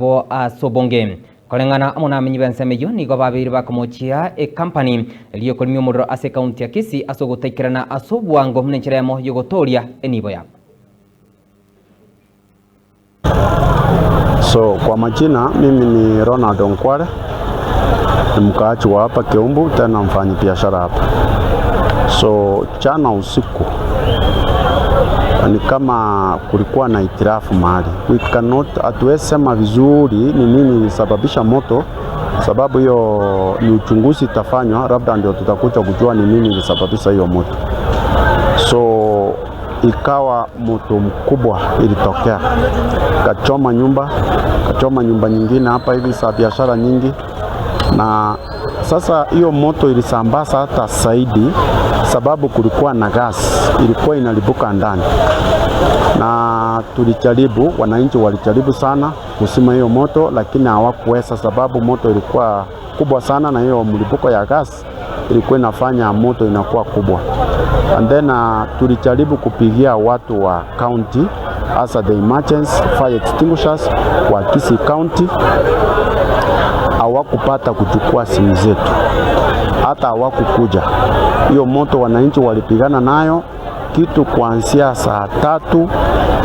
abo ase obonge. Koreng'ana amo namenyi b'ensemo eyio nigo babeire bakomochia ekampani eria ekorimia omorero ase ekaunti ya Kisii ase ogotaikerana ase obwango buna enchera emo yogotoria enibo yabo. So kwa majina mimi ni Ronald Onkware, ni mkaaji wa hapa Keumbu, tena mfanyi biashara hapa. So jana usiku ni kama kulikuwa na itirafu mahali, we cannot, hatuwezi sema vizuri ni nini ilisababisha moto, sababu hiyo ni uchunguzi itafanywa, labda ndio tutakuja kujua ni nini ilisababisha hiyo moto. So ikawa moto mkubwa ilitokea, kachoma nyumba nyingine hapa hivi za biashara nyingi, na sasa hiyo moto ilisambaza hata zaidi, sababu kulikuwa na gas ilikuwa inalipuka ndani, na tulijaribu, wananchi walijaribu sana kuzima hiyo moto, lakini hawakuweza, sababu moto ilikuwa kubwa sana, na hiyo mlipuko ya gas ilikuwa inafanya moto inakuwa kubwa. And then tulijaribu kupigia watu wa county, hasa the emergency fire extinguishers wa Kisii County, hawakupata kuchukua simu zetu, hata hawakukuja. Hiyo moto wananchi walipigana nayo kitu kuanzia saa 3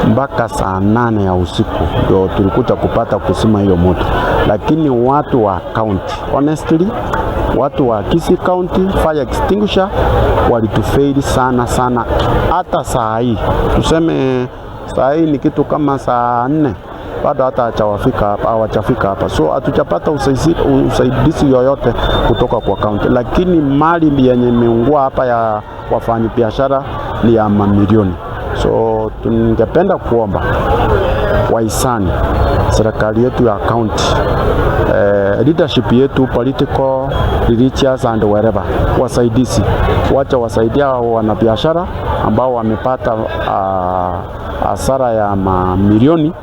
mpaka saa 8 ya usiku ndio tulikuja kupata kuzima hiyo moto, lakini watu wa county, honestly, watu wa Kisii County fire extinguisher walitufeli sana sana. Hata saa hii, tuseme saa hii ni kitu kama saa 4, bado hata hawajafika hapa, hawajafika hapa, so hatujapata usaidizi yoyote kutoka kwa county, lakini mali yenye imeungua hapa ya wafanyabiashara ni ya mamilioni. So tungependa kuomba wahisani, serikali yetu ya county, leadership yetu political, religious and wherever, wasaidizi, wacha wasaidia wanabiashara ambao wamepata hasara ya mamilioni.